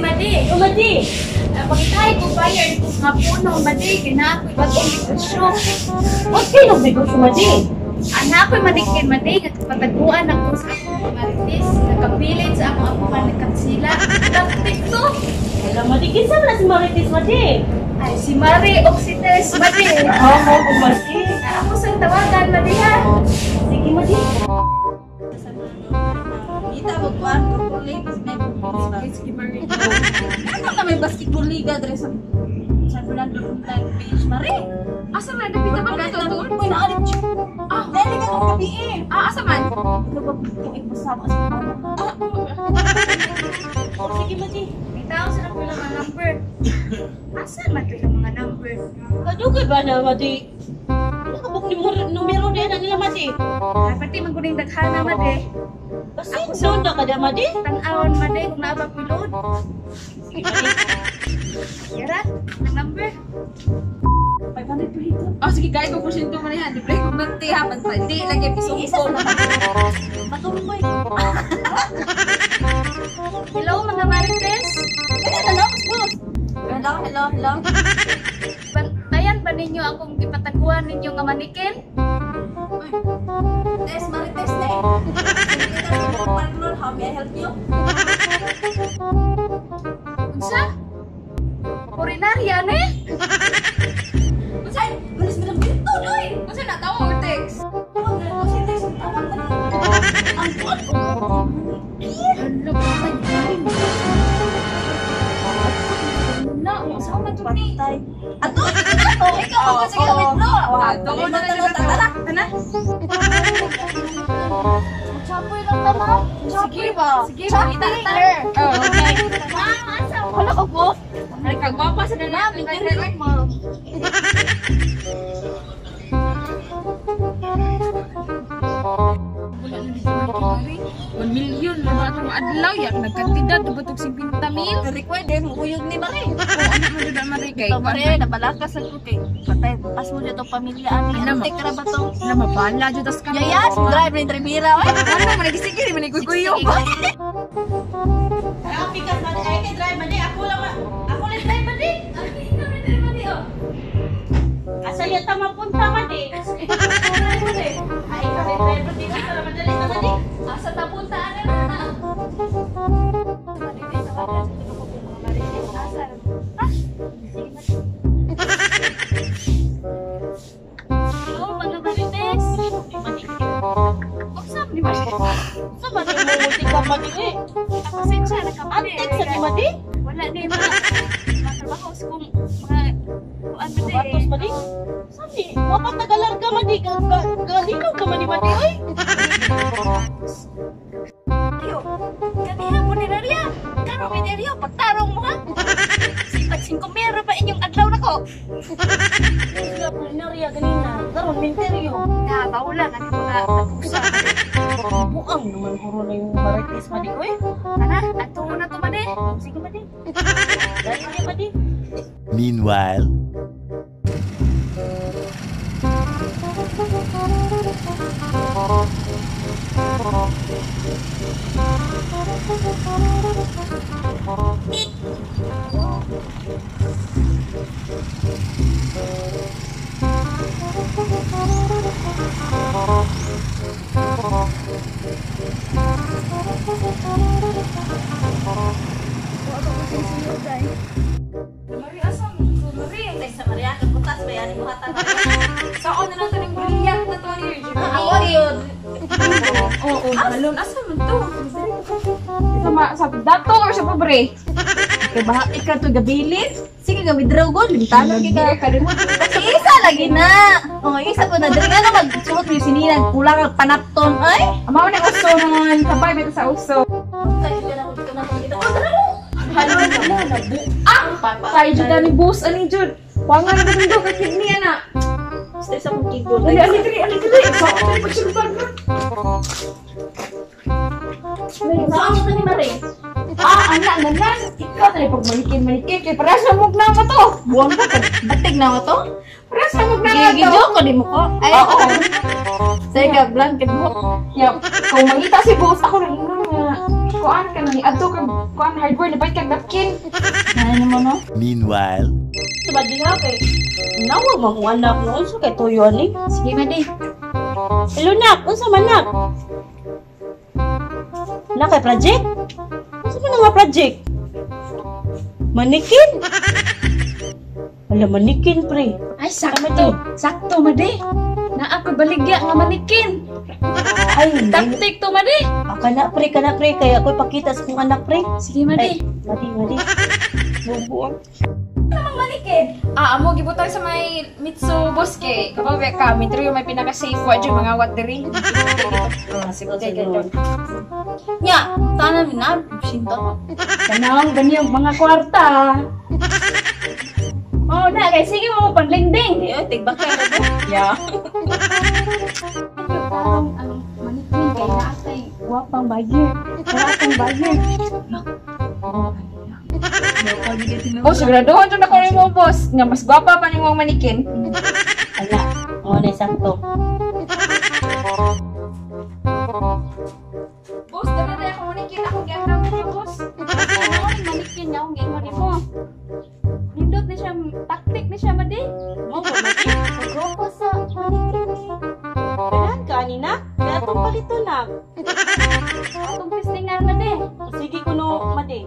Madi. O, Madi. Pangitay ko buyer ko nga puno, Madi. Kay naa ko'y bagong negosyo. What kind of negosyo, Madi? Anak ko'y manikin, Madi. Nga pataguan ako sa akong marites. Nakapilit sa akong apuhan nagkatsila. Taktik to. Wala, Madi. Kinsa man na si Marites, Madi? Ay, si Mari o si Tess, Madi. Oo, oh, Madi. Ako sa tawagan, Madi, ha? Sige, Madi. Kita mo kuan ko kulay may Sige, Mari. Ano na may basketball liga dre sa San Fernando Punta Beach, Mare. Asa man? Napita ba gato doon? Uy, naalit siya. Ah, Dali ka kong gabi eh. Ah, asa man? Ikaw ba kung ipasama sa mga? Sige, Madi. May tao sa nang mga number. Asa man to yung mga number? Kadugay ba na, Madi? Nakabuk ni numero din na nila, Madi. Ay, pati man kuning daghana, Madi. Kasi doon na ka na, Madi. Tan-awon, Madi, kung naa ba ko'y load. Sige, Madi. Yara, ang number. 500 per hito. Oh, sige, gaya ko porsyento man yan. Libre ko nanti ha, di lagi Isa pisong sa ko. Patumboy. Hello, mga Marites. Hello, boss. Hello, hello, hello. Bantayan ba ninyo akong gipataguan ninyo nga manikin? Tess, Marites na eh. Parlor, how may I help you? Unsa? Purinarya ne? Unsa? Malis mo ng binto, oy! Unsa na tawag or text? Tawag na ko si Tess, tawag na. Ang kuwan ko. Hala, patay galing. Na, unsa man to ni? Patay. Ato, ato, ikaw ako sige withdraw. Ato, na na tara. Tana? Chapoy lang ta, ma'am. Sige ba? Sige, mangita ta. Oh, okay. Ma'am, asa? Wala ko po. Ay, kagwapa sa lalaki. Ma'am. Wala na dito na 1 million na ba itong adlaw? Yak, nagkantidad, diba itong 50 mil? Required eh, muyog ni Mare. Oo, anak mo dito, Mare, kay. Ito Mare, nabalakas ang kay. Patay, pas mo dito pamilya ani. Ano, Ano ka ba to? Na mabala, dyan tas ka. Yayas, drive rin Tribira, oy. Ano man, nagisige, di man nagkukuyo. Ay, ang pikas, Madi. Ay, kay drive, Madi. Ako lang, ako lang drive, Madi. Asa yata mapunta, Madi? Ay, ikaw na drive, Madi. Asa madali na, Madi. Asa ta punta ana na? Marites, tawagan sa tulong ko mga Marites. Asa? Ah, sige, Madi. Hello, mga Marites. Madi. Unsa man ni Madi? Sa Madi, mumuti ka, Madi, eh. Pasensya na ka, Madi. Antik sa ni Madi. Wala ni mga trabaho sa kong mga kuan Madi. Batos, Madi. Sani, wapat nagalarga, Madi. Galinaw ka, Madi, Madi, oy. Ayo. Kaniha punerarya. Karon mineryo pagtarong mo ha. Sipag 5 mero pa inyong adlaw nako. Sila pulinarya ganina. Karon minteryo. Na bawla nga ni mga tapusa. Buang naman kuro na yung Marites, Madi, oy. Tara, adto mo na to Madi. Sige, Madi. Dali niya, Madi. Meanwhile. Mari, asa mo? Mari. Sa Maria, kaputas ba yan buhatan? Saan na natin ang brilliant na to ni Regine? Ako yun. Oo, balon. Asa man to? Sa dato or sa pobre? Kay baha ikaw to gabilin. Sige ga withdraw go, limtanon kay ka. Isa lagi na. Oh, isa po na diri nga na magsulot ni sininag kulang ang panapton ay. Amaw na uso naman. Sabay ba sa uso? Ah! Patay jud ni boss ani jud. Wangan na dito ka kidney ana. Stress akong keyboard. Ali ali diri ali diri. Sa ako pagsulbag na. Saan mo ni Mare? Ah, anak nanan. Ikaw tali pag manikin-manikin kay parehas na mug na to. Buwang ka batig na to. Parehas na mug na to. Gigidyo ko di mo ko. Ay, Oo. Sige, blanket mo. Ya, kung mangita si boss ako rin nga. Kuan ka na ni adto kag kuan hardware ni bait kag napkin. Ano mo no? Meanwhile. Sa madi ha kay nawa man kung anak no unsa kay tuyo ni? Sige, Madi. Hello nak, unsa man nak? Na kay project? Unsa man nga project? Manikin? Wala manikin pre. Ay, sakto. Sakto, Madi. Na ako baligya nga manikin. Ay, taktik to, Madi. Ah, kana pre kay ako'y pakita sa kong anak pre. Sige, Madi. Ay, Madi. Bubuang. Namang manikin. Ah, amo gibutang sa may Mitsu boss kay kapag ka mitro yung may pinaka safe wa jud mga wat diri. Ah, sige, sige. Nya, tanan mi na sinto. Kanang ganyang mga kwarta. Oh, na kay sige mo panlingding. Eh, tigbak ka na. Yeah. Ang manikin kay naatay gwapang buyer. Gwapang buyer. Oh, siguraduhon jud ako nimo boss nga mas gwapa pa nimo ang manikin. Ala, mo na sakto. Boss, dala na ako manikin akong giandam nimo boss. Ano ang manikin nga akong giingon nimo? Nindot ni siya, taktik ni siya, Madi. Mo ba madi? Grupo sa manikin ni. Kailan ka ani na? Kaya atong palito na. Atong testingan, Madi. Sige kuno madi.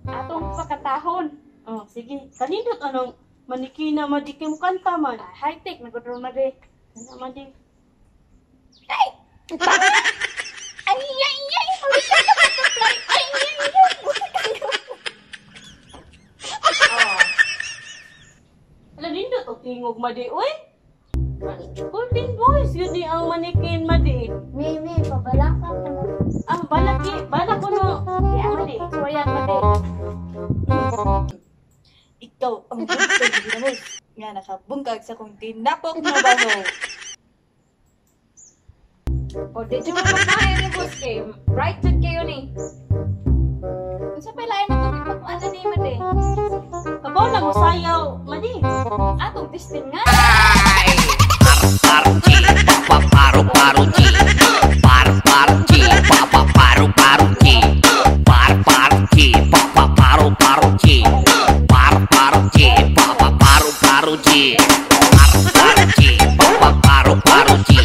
Atong pakatahon. Oh, sige. Kanindot anong manikina madi kay mo kanta man. Ah, high tech na gud ron, Madi. Kana madi. Ay! Ay, ay, ay! Ay, ay, ay! Ala nindot og tingog madi oy. Golden voice yun ni ang manikin madi. Mi, pabalaka ka na. Ah, balaki, balak ko no. Madi. Suwayan, Madi. Ikaw ang buntag ginamos nga nakabungkag sa kong tinapok na baho. O, di jud mo magmahay ni boss kay bright jud kayo ni. Unsa pa lain na tong ipagkuan ni Madi? Kabaw na mo sayaw madi. Atong testingan. Par chi pa paru paru chi par par chi pa pa paru paru chi par par chi pa pa paru paru chi par par chi pa pa paru paru chi par par chi pa pa paru paru chi.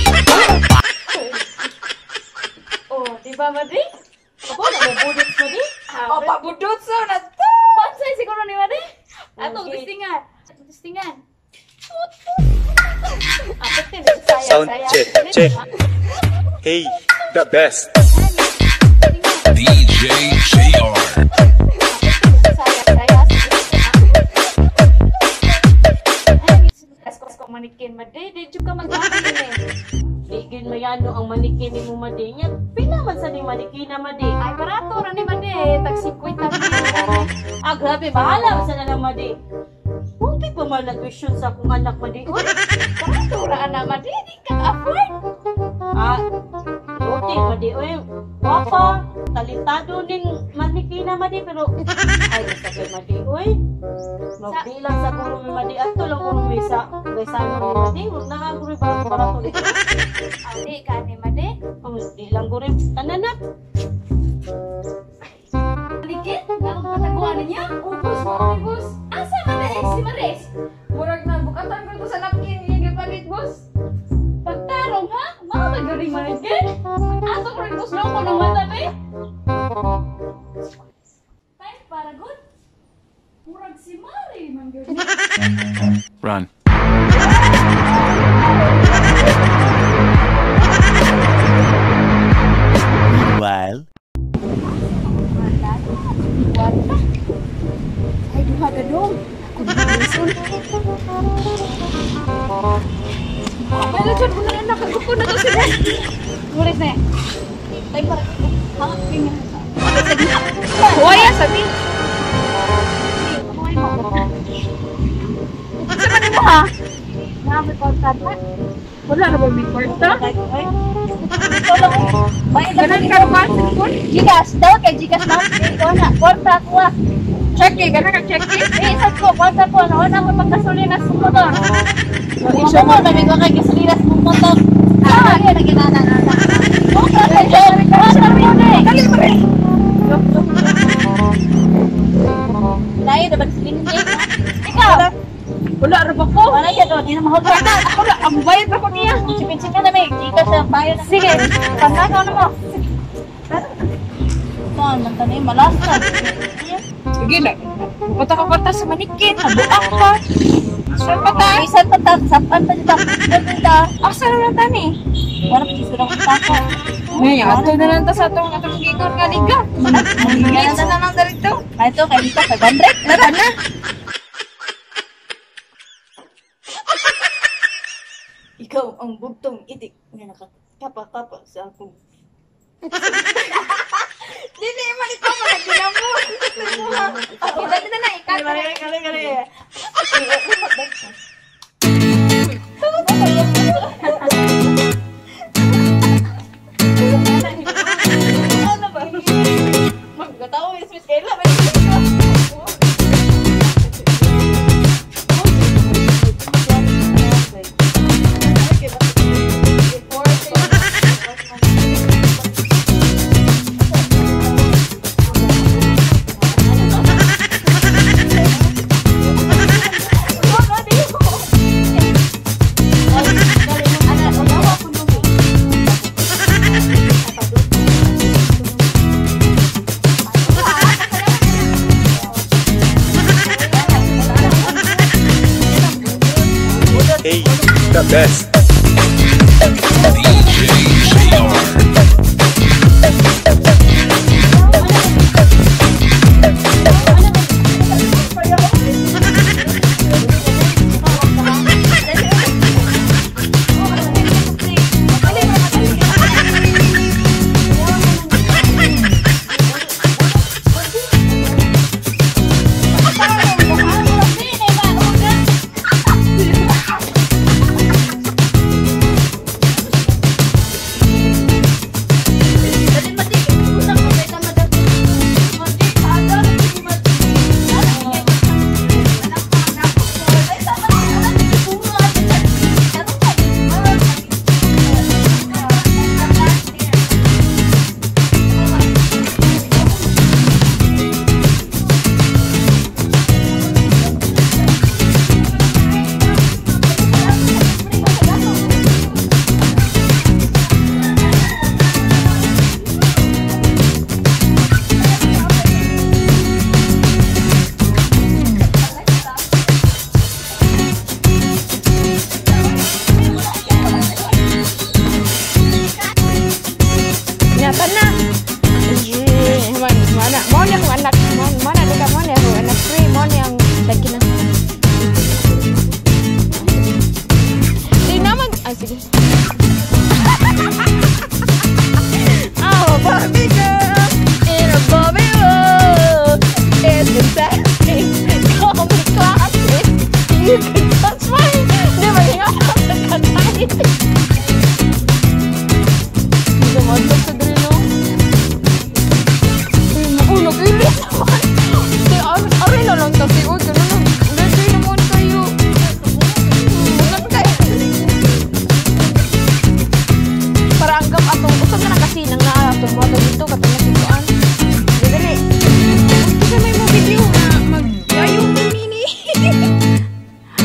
Oh, di ba, Madi? Kabaw na mo budot madi. O, pabudot sa na to. Bonsai siguro ni Madi. Atong Okay. testingan. Atong testingan. Sound check, check. Hey, the best. DJ JR. Manikin, Madi. Di jud ka mag-ani eh. Di gid mayano ang manikin nimo madi nya. Pila man sa ning manikina madi? Ay, barato ra ni Madi. Tag 50 mil. Ah, grabe bahala man sa na lang madi. Muntik pa man nag-tuition sa akong anak madi. Uy, Barato ra ana, Madi. Di ka afford. ah, okay madi oy. Wapa, talentado ning manikina madi pero ay sa kay madi oy. Magbilang sa guro mi madi adto lang guro mi sa gaysano mi madi. Wag na nga guro barato dito. Ah, di ka ni Madi. Ang di lang guro tanan na. Manikin, nga akong pataguan ninyo. Ubos mo ni boss. Asa man na si Maris? Murag na bukatan ko to sa napkin yung gipalit boss. Pagtarong ha? Mga magaling manikin. Ato ko rin boss loko ng mata be. Time para good. Murag si Mari man gyud. Run. Meanwhile. Ay, duha ka dong. Ako na lesson. May lechon mo na nakagupo na to sila. Muris na eh. Time para hangak tingin. Huwaya sa tin. Buhay mo. Sa man mo ha? Na may kwarta na. Wala na ba may kwarta? Ay, Bayad Ganan ka ba? Gcash daw kay Gcash na. Ikaw na kwarta ko ah. Check eh, ganan ka check eh. Eh, isad ko kwarta ko na wala ko paggasolina sa motor. Mo mo na may kay gasolina sa motor. Ah, na ginana na. Mo ka sa Dali mo rin. Ang bayad pa ko niya. Chipin-chipin na may. Ika siya bayad. Sige, panakaw na mo. Saan man tani malasa. Sige lang. Punta ka kwarta sa manikin. Nabuak pa. Saan pa ta? Bisan pa ta, sapan pa dito. Dito. Asa na lang tani? Wala pa sila kung tako. Ngayon, ato na lang ta sa atong gigon nga liga. Manigits na lang darito. Ay ito, kay dito, 500. Tara na. Ikaw ang bugtong itik nga nakakapa-kapa sa akong. Dili man ikaw man nagdinamo. Kita dito na ikat. Kali, kali. Ano ba? Magkatawa, Miss Kayla. Hey, the best. Nyata na. Mana mo ni akong anak, mana di ka mo ni akong anak free mo ni ang lagi na. Di naman, ay sige. I'm a Barbie girl in a Barbie world. It's exciting. Call me classic. You can touch my. Di ba hinga ka sa katay? Dumadlok sa diri no. Uy, nag-ilis naman. Di, aray na lang kasi. Uy, ganun na. Ready naman kayo. Bukan kayo. Para anggap atong usap na na kasi nang naa atong buhaton dito katong nasikuan. Dili. Kasi may mo video nga mag-yayo mini.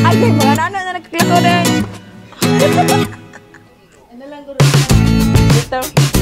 Ay, ay, mga nana na nagkaklako din. Dito.